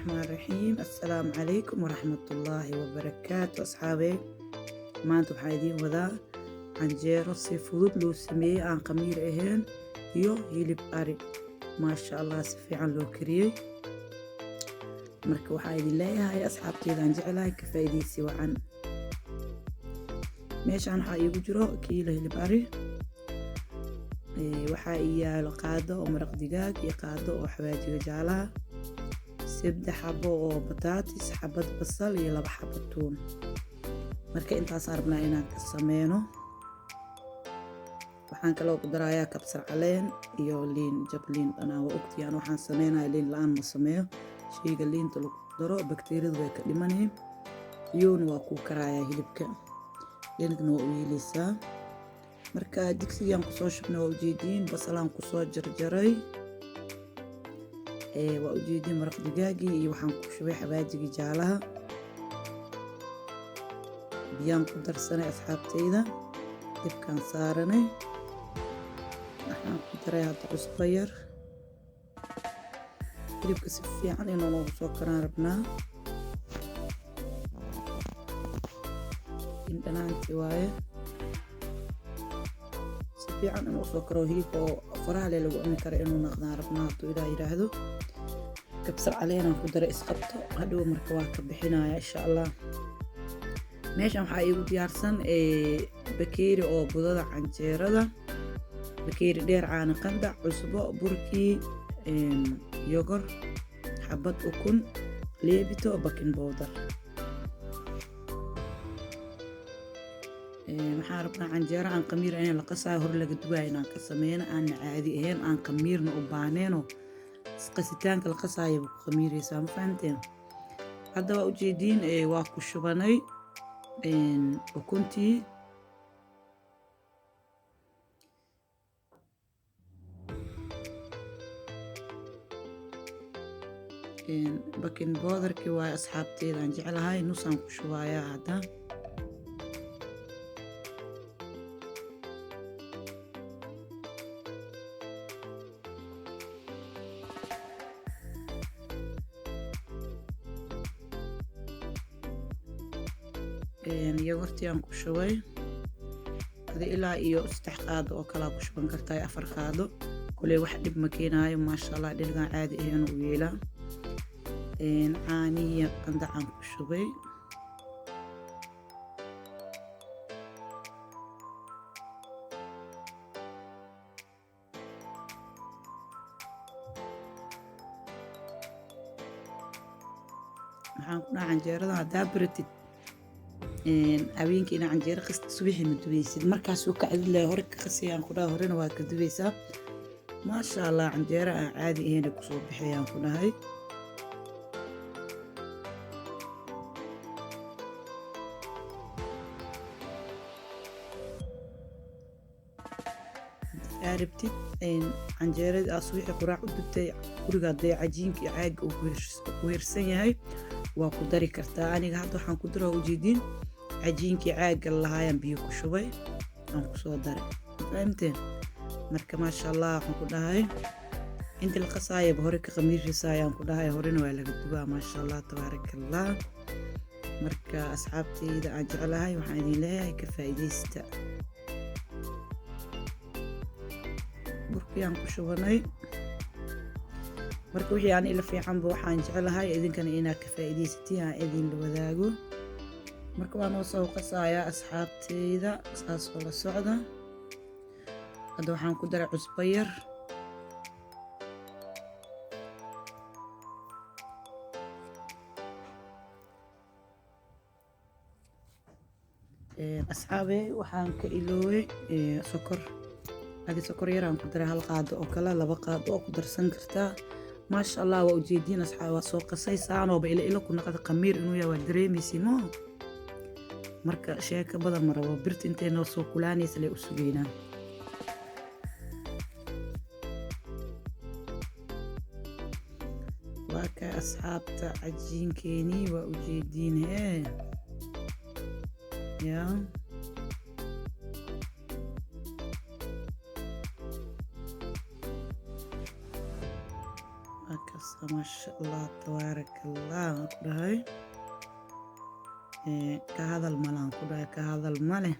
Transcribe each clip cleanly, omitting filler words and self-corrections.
Raxmaan raxiim. Assalaamu calaykum waraxmatullaahi wabarakaatu. Asxaabey, maanta waxaa idiin wadaa canjeero si fudud loo sameeyey, aan khamiir ahayn, iyo hilib ari, maasha Allah, si fiican loo kariyey. Marka waxaa idin leeyahay, asxaabteydaan jeclahay, ka faa'iidaysi wacan. Meeshaan waxaa iigu jiro kiilo hilib ari, waxaa ii yaalo qaado oo maraq digaag iyo qaado oo xawaajiga jaalaha, 3 xabo oo bataatis, xabad basal iyo 2 xabo tuun. Marka intaasaan rabnaa inaan ka sameyno. Waxaan kaloo ku darayaa kabsar caleen iyo liin jab, liin dhanaan. Waa ogtihiin waxaan sameynaya, liin la-aan ma sameeyo. Sheyga liinta lagu daro bakteeriyadu way ka dhimanayeen, biyuuna waa kuu karayaa, hilibka liinkana waa u yeeleysaa. Marka digsigaan kusoo shubnay, waa ujeediin, basalaan kusoo jarjaray, waa ujeediin, maraq digaagii iyo waxaan ku shubay xawaajigii jaalaha, biyaan ku darsanay. Asxaabtayda, dibkaan saaranay, waxaan ku daray hadda cusbo yar. Hilibka si fiican inuu noogu soo karaan rabnaa. Dhanaantii waaye, si fiican inuu soo karo, hilibka oo faraha le lagu cuni karo inuu naqdaan rabnaa, hadduu Ilaah yidhaahdo. Kabsar caleenaan ku daray, isqabto hadhow. Marka waa ka bixinaya, insha Allah. Meeshan waxaa iigu diyaarsan bakeeri oo budada canjeerada, bakeeri dheer caana qandac, cusbo, burkii, yogor, xabad ukun, leebito, baking powder. Waxaan rabnaa canjeero aan qamiir ahayn, la qasaayo, hore laga duwaayo, inaan ka sameyno, aanna caadi ahayn, aan qamiirna u baahneeno. Qasitaanka la qasaayo ku qamiireysaa, ma fahanteen? Hadda waa ujeediin, waa ku shubanay ukuntii. Baking powderkii waayo, asxaabteeda aan jeclahay, nusaan ku shubayaa hadda. Yogurtii aan ku shubay, adi ilaa iyo 3 qaado oo kalaa ku shuban kartaa, 4 qaado kuley, wax dhib ma keenaayo. Maasha Allah, dhinagan caadi ahayn u yeelaa. Caanihii qandacaan ku shubay. Maxaan ku dhaha, canjeerada haddaa baratid, habeenkii inaa canjeero qasta, subaxii ma dubaysid. Markaasuu kacdid lahay, hore ka qasayaan ku dhaha, horena waa ka dubaysaa. Maasha Allah, canjeero aan caadi ahayn kusoo bixiyaan ku dhahay. Haddii aa rabtid canjeeradii aa subaxii quraac u dubtay guriga, haddee cajiinka iyo caaga uu ku hirsan yahay, waa ku dari kartaa. Aniga hadda waxaan ku dara, ujeediin, cajiinkii caaga lahaayaan biyo ku shubay, aan kusoo daray, fahamteen? Marka maasha Allah, waxaan ku dhahay, intii la qasaayaba hore ka qamiirrisaayaan ku dhahay, horena waa laga dubaa. Maasha Allah, tabaaraka Allah. Marka asxaabteyda aan jeclahay, waxaan idin leeyahay ka faa'iidaysta. Burkii aan ku shubanay. Marka wixii aan ila fiicanba waxaan jeclahay idinkana inaad ka faa'iidaysatiin, aan idin la wadaago. Marka waa noo soo qasayaa, asxaabteyda, saasoo la socda. Hadda waxaan ku daray cusbo yar. Asxaabe, waxaan ka ilooway sokor. Adi sokor yaraan ku daray, 1 qaado oo kale, 2 qaado oo ku darsan kartaa. Maasha Allah, waa ujeediin, asxaab, waa soo qasay, saanooba ila ilo ku naqda, qamiir inuu yahay waa dareemaysi moo. Marka sheeko badan ma rabo, birta intay noo soo kulaanaysa lay u sugeynaa. Waa ka, asxaabta, cajiinkeenii waa ujeediin hee yaa. Waa kasaa. Maasha Allah, tabaaraka Allah aan ku dhahay. Ka hadal malaan ku dhahay, ka hadal male.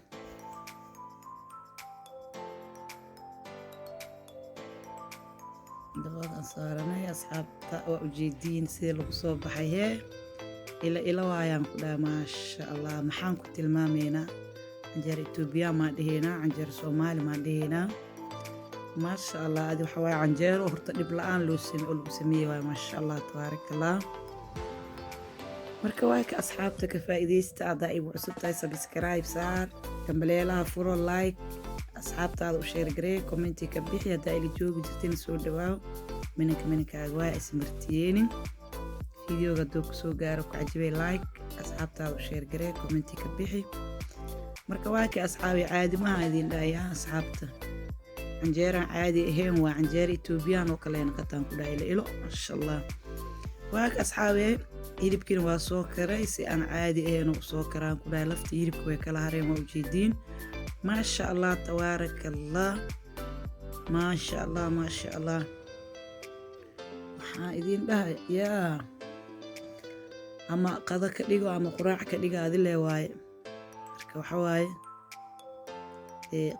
Dabadaan saaranay asxaabta, waa ujeediin sidii lagu soo baxay. Hee, ila ila waayaan ku dhahay. Maasha Allah, maxaan ku tilmaameynaa? Canjeero Etoobiya maan dheheynaa, canjeero Soomaali maan dheheynaa? Maasha Allah, adi waxa waaye canjeero horta dhib la-aan loo same oo lagu sameeyey waaye. Maasha Allah, tabaaraka Allah. Marka waa ka asxaabta, ka faa'iidaysta. Haddaa igu cusub tahay, subscribe saar, gambaleelaha furo, like, asxaabtaada u share garee, commenti ka bixi. Haddaa ila joogi jirtina, soo dhawaaw. Minanka minankaaga waa ismartiyeenin. Videoga hadduu kusoo gaaro, ku cajibay, like, asxaabtaada u share garee, commenti ka bixi. Marka waa ka asxaabi, caadi maha idin dhahayaa asxaabta. Canjeeraan caadi ahayn waa canjeero Etoobiyaan oo kale naqataan ku dhahay, ilo ilo. Maasha Allah, waa ka asxaabe, hilibkiina waa soo karay si aan caadi ahayn u soo karaan ku dhahay. Laftii hilibka way kala hareen, waa ujeediin. Maasha Allah, tabaaraka Allah, maasha Allah, maasha Allah. Waxaan idin dhahay yaa, ama qado ka dhigo ama quraac ka dhigo, adile waaye. Marka waxa waaye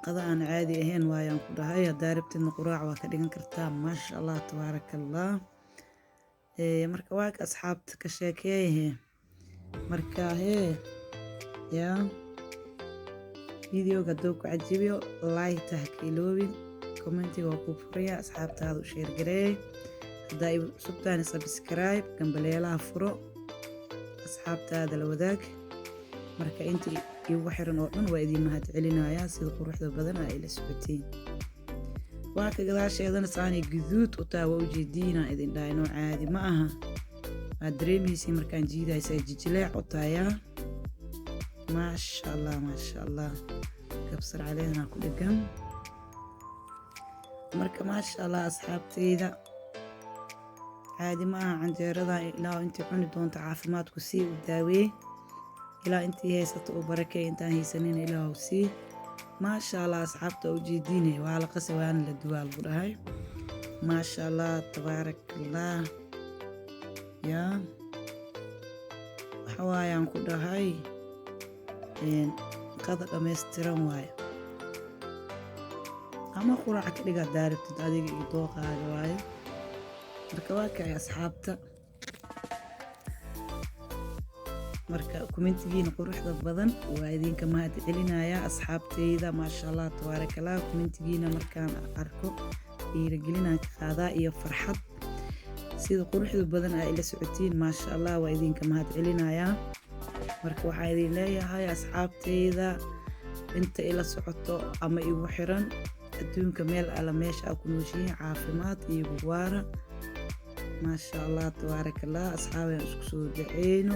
qado aan caadi ahayn waayaan ku dhahay. Haddaa rabtidna quraac waa ka dhigan kartaa. Maasha Allah, tabaaraka Allah. Marka waa ka asxaabta, ka sheekeeyahe. Marka hee yaa, videoga hadduu ku cajibiyo, like ha ka iloobin, commentiga waa kuu furaya, asxaabtaada u share gareey. Haddaa igu cusubtaani, subscribe, gambaleelaha furo, asxaabtaada la wadaag. Marka inta igu xiran oo dhan waa idiin mahad celinayaa sida quruxda badan aa ila socotiin. Waa ka gadaasheedana saanay guduud u taha, waa ujeediinaa idin dhahay. Noo caadi ma aha, waad dareemaysiin markaan jiidaysaa jijileec u tahayaa. Maasha Allah, maasha Allah, kabsar caleena ku dhegan. Marka maasha Allah asxaabteyda, caadi ma aha canjeeradan. Ilaa intii cuni doonta caafimaadku sii u daaweey, ilaa intii haysato u barakeey, intaan haysanin Ilaahu sii. Maasha Allah asxaabta, ujeediine waa la qasa waana la duwaa lagu dhahay. Maasha Allah, tabaaraka Allah. Yaa, waxa waayaan ku dhahay qada dhammaystiran waaye, ama quraac ka dhiga haddaa rabtid, adiga iyo dooqaaga waaye. Marka waa kacay asxaabta. Marka commentigiina quruxda badan waa idinka mahad celinayaa asxaabteyda. Maasha Allah, tabaaraka Allah. Commentigiina markaan arko, dhiirigelinaan ka qaadaa iyo farxad sida quruxda badan aa ila socotiin. Maasha Allah, waa idinka mahad celinayaa. Marka waxaa idin leeyahay asxaabteyda inta ila socoto ama igu xiran, adduunka meel alla meesha aa ku nooshihiin, caafimaad iyo buwaara. Maasha Allah, tabaaraka Allah. Asxaabaan isku soo duceyno.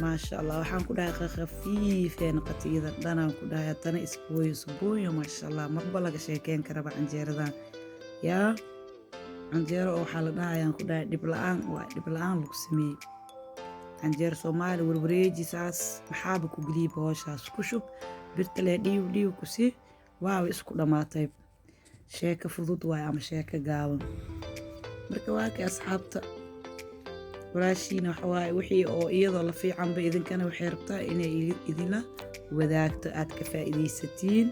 Maasha Allah, waxaan ku dhahay khafiifee noqotay iyada dhanaan ku dhahay. Haddana isbooyo isbooyo. Maasha Allah, marba laga sheekeyn karaba canjeeradan. Yaa, canjeero oo waxaa la dhahayaan ku dhahay dhib la-aan, waa dhib la-aan lagu sameeyey. Canjeero Soomaali warwareeji saas maxaaba ku geliyey? Booshaas ku shub, birta leh dhiiw dhiiw ku sii, waaba isku dhammaatay. Sheeko fudud waaye ama sheeko gaaban. Marka waa kay asxaabta, walaashiina waxa waaye wixii oo iyadoo la fiicanba idinkana waxay rabtaa inay idinla wadaagto, aad ka faa'iidaysatiin.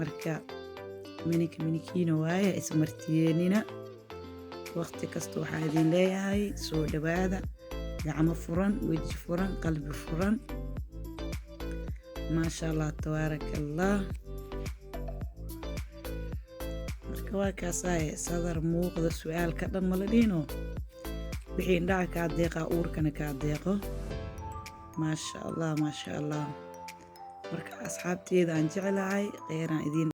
Marka mininka minikiina waaye, ismartiyeenina. Waqti kasta waxaa idin leeyahay soo dhawaada, gacmo furan, weji furan, qalbi furan. Maasha Allah, tabaaraka Allah. Marka waa kaasaye, sadar muuqda su-aal ka dhan mala dhihino. Wixii indhaha kaa deeqaa uurkana kaa deeqo. Maasha Allah, maasha Allah. Marka asxaabteeda aan jeclahay, kheyraan idiin.